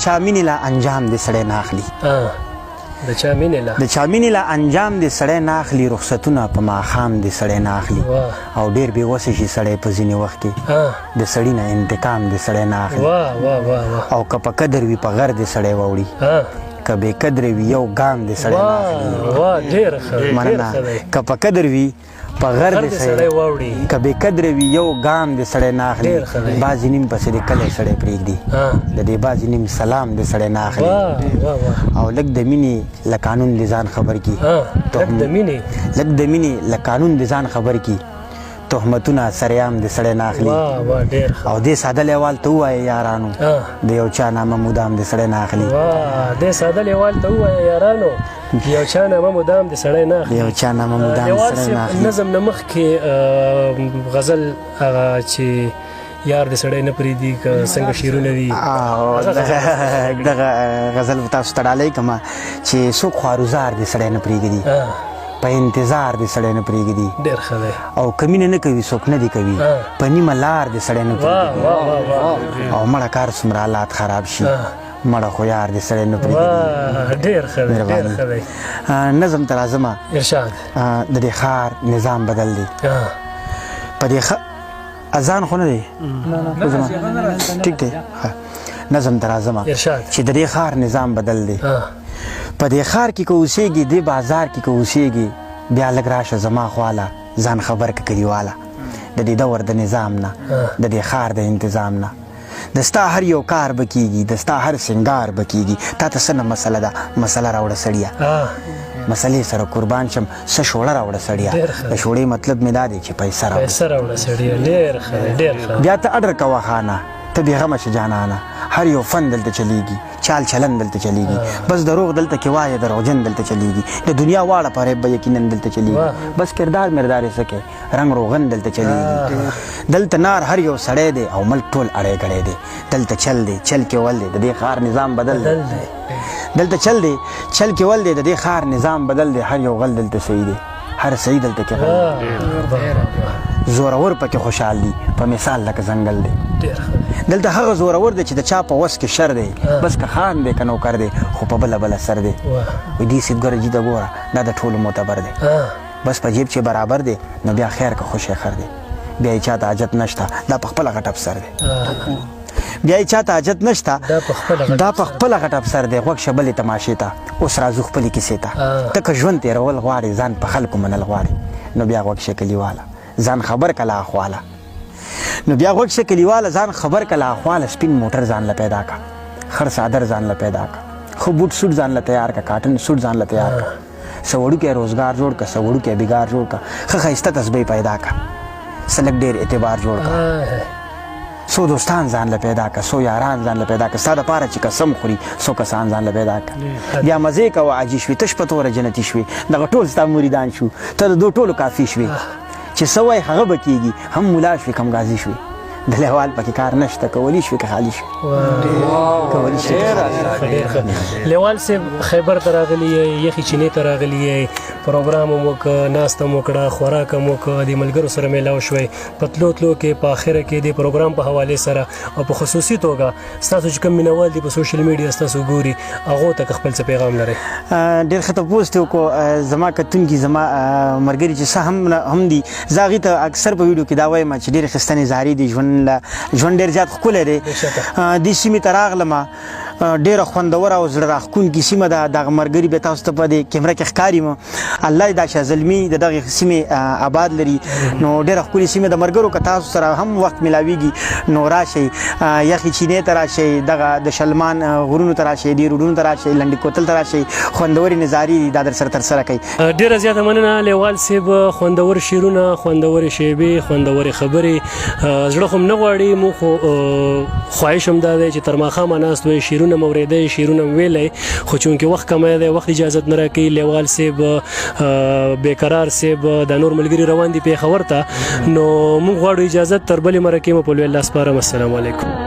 چا مینې لا انجام دې سړی نه اخلي. د چا مینې لا، د چا مینې لا انجام دې سړی نه اخلي، رخصتونه په ماښام دې سړی نه اخلي. او ډېر بې وسه شي سړی په ځینې وخت کې، د سړي نه انتقام دې سړی نه اخلي. او که په قدر وي په غر دې سړی واوړي، که بې قدره وي یو ګام دې سړی نه اخلي. مننه. که په قدر وي په غر دې سړی واوړي، که بې قدره وي یو ګام دې سړی نه اخلي. بعضې نیم پسې د کلی سړی پرېږدي، د دې بعضې نیم سلام دې سړی نه اخلي. او لږ د مینې له قانون دې ځان خبر کړي، لږ د مینې له قانون دې ځان خبر کړي، تهمتونه سریام دې سړی نه اخلي. او دې ساده لیوال ته ووایه یارانو، د یو چا نامه مدام دې سړی نه اخلي. دې ساده لیوال ته ووایه یارانو، یو چا نامه مدام دې سړی نه اخلي. یو چا نامه مدام دې سړی نه اخلي. نظم نه مخکې غزل هغه چې یار دې سړی نه پرېږدي، که څنګه شعرونه دي؟ دغه غزل به تاسو ته ډالۍ کړم چې څوک خواروزار دې سړی نه پرېږدي، په انتظار دې سړی نه پرېږدي. ډېر ښه دی. او کمینه نه کوي څوک نه دی کوي، په نیمه لار دې سړی نه پرېږدي. او مړه کار څومره حالات خراب شي، مړه خو یار دې سړی نه پرېږدي. ډېر ښه دی، ډېر ښه دی. نظم ته راځمه. ارشاد. د دې ښار نظام بدل دی. په دې اذان خو نه دی، ټیک دی. نظم ته راځمه چې د دې ښار نظام بدل دی. په دې ښار کې که اوسېږي، دې بازار کې که اوسېږي، بیا لږ راشه زما خواله، ځان خبر که کلیواله، د دې دور د نظام نه، د دې ښار د انتظام نه. د ستا هر یو کار به کېږي، د ستا هر سنګار به کېږي، تا ته څه نه مسله ده، مسله راوړه سړیه، مسلې سره قربان شم، څه شوړه راوړه سړیه. د شوړې مطلب مې دا دی چې پیسه راوړه، پیسه راوړه سړیه. ډېر ښه دی، ډېر ښه. بیا ته اډر کوه خانه، ته بېغمه شه جانانه، هر یو فن دلته چلیږي، چال چلن دلته چلیږي، بس دروغ دلته کې وایه، دروغجن دلته چلیږي، د دنیا واړه فریب به یقینا دلته چلیږي، بس کردار مردار یې څه کوې، رنګ روغن دلته چلیږي. دلته نار هر یو سړی دی او ملک ټول اړی ګړی دی، دلته چل دی، چل کې ول دی، د دې ښار نظام بدل دی. دلته چل دی، چل کې ول دی، د دې ښار نظام بدل دی، هر یو غل دلته صحیح دی، هر صحیح دلته کې غل دی، زورور پکې خوشحال دي، په مثال لکه ځنګل دی. دلته هغه زورور دی چې د چا په وس کې شر دی، بس که خان دی که نوکر دی، خو په بله بله سر دی. وایي دې سیدګره جي ته ګوره، دا د ټولو معتبر دی، بس په جیب چې برابر دی، نو بیا خیر که خوشی خر دی، بیا یې چاته حاجت نشته، دا په خپله غټ افسر دی. بیا یې چاته حاجت نشته، دا په خپله غټ افسر دی. غوږ شه بلې تماشې ته، اوس راځو خپلې کیسې ته. ته که ژوند تېرول غواړې، ځان په خلکو منل غواړې، نو بیا غوږ شه کلیواله، ځان خبر که له اخواله. نو بیا غوږ شه کلیواله، ځان خبر که له اخواله، سپین موټر ځان له پیدا که، خړ څادر ځان له پیدا که، ښه بوټ سوټ ځان له تیار که، کاټن سوټ ځان له تیار که، څه وړوکی روزګار جوړ که، څه وړوکی بیګار جوړ که، ښه ښایسته تسبیح پیدا که، څه لږ ډېر اعتبار جوړ که، څو دوستان ځان له پیدا که، څو یاران ځان له پیدا که، ستا دپاره چې قسم خوري څو کسان ځان له پیدا که، بیا مزې کوه عاجي شوې، تش په توره جنتي شوې، دغه ټول ستا مریدان شو، ته د دوی ټولو کافي شوې، چې څه وایي هغه به کېږي، هم ملا شوې کم غازي شوې، د لیوال پکې کار نشته، که ولي شوې که خالي شوې، که ولي شوې که خالي شوې. لیوال صاحب خیبر ته راغلی یې، یخې چینې ته راغلی یې، پروګرام مو وکړ، ناسته مو وکړه، خوراک مو وکړ، د ملګرو سره میلاو شوې، په تلو تلو کې په اخره کې د پروګرام په حوالې سره او په خصوصي توګه ستاسو چې کوم مینوال دي په سوشل میډیا ستاسو ګوري، هغو ته که خپل څه پیغام لرئ؟ ډېر ښه تپوس دې وکړو. زما کتونکي، زما ملګري چې څه هم دي، زه هغوی ته اکثر په ویډیو کې دا وایم چې ډېرې ښایسته نظارې دي، ژوند ډېر زیات ښکلی دی. دې سیمې ته راغلم، ډېره خوندوره او زړه راښکونکې سیمه ده. دغه ملګري به تاسو ته په دې کیمره کې ښکاري مو، الله دې دا شاه زلمي د دغې سیمې آباد لري. نو ډېره ښکلې سیمه د ملګرو، که تاسو سره هم وخت ملاویږي نو راشئ، یخې چینې ته راشئ، دغه د شلمان غرونو ته راشئ، دې روډونو ته راشئ، لنډې کوتل ته راشئ، خوندورې نظارې دي دا در سره ترسره کړئ. ډېره زیاته مننه لیوال صاحب، خوندور شعرونه، خوندورې شیبې، خوندورې خبرې. زړه خو هم نه غواړي، موږ خو خواهش هم دا دی چې تر ماښامه ناست وای، شعرونه مو اورېدی، شعرونه مو ویلی، خو چونکې وخت کمی دی، وخت اجازت نه راکوي. لیوال صاحب، بېقرار صاحب، دا نور ملګري روان دي پېښور ته، نو موږ غواړو اجازت تر بلې مرکې مو په لوی الله سپارم. السلام علیکم.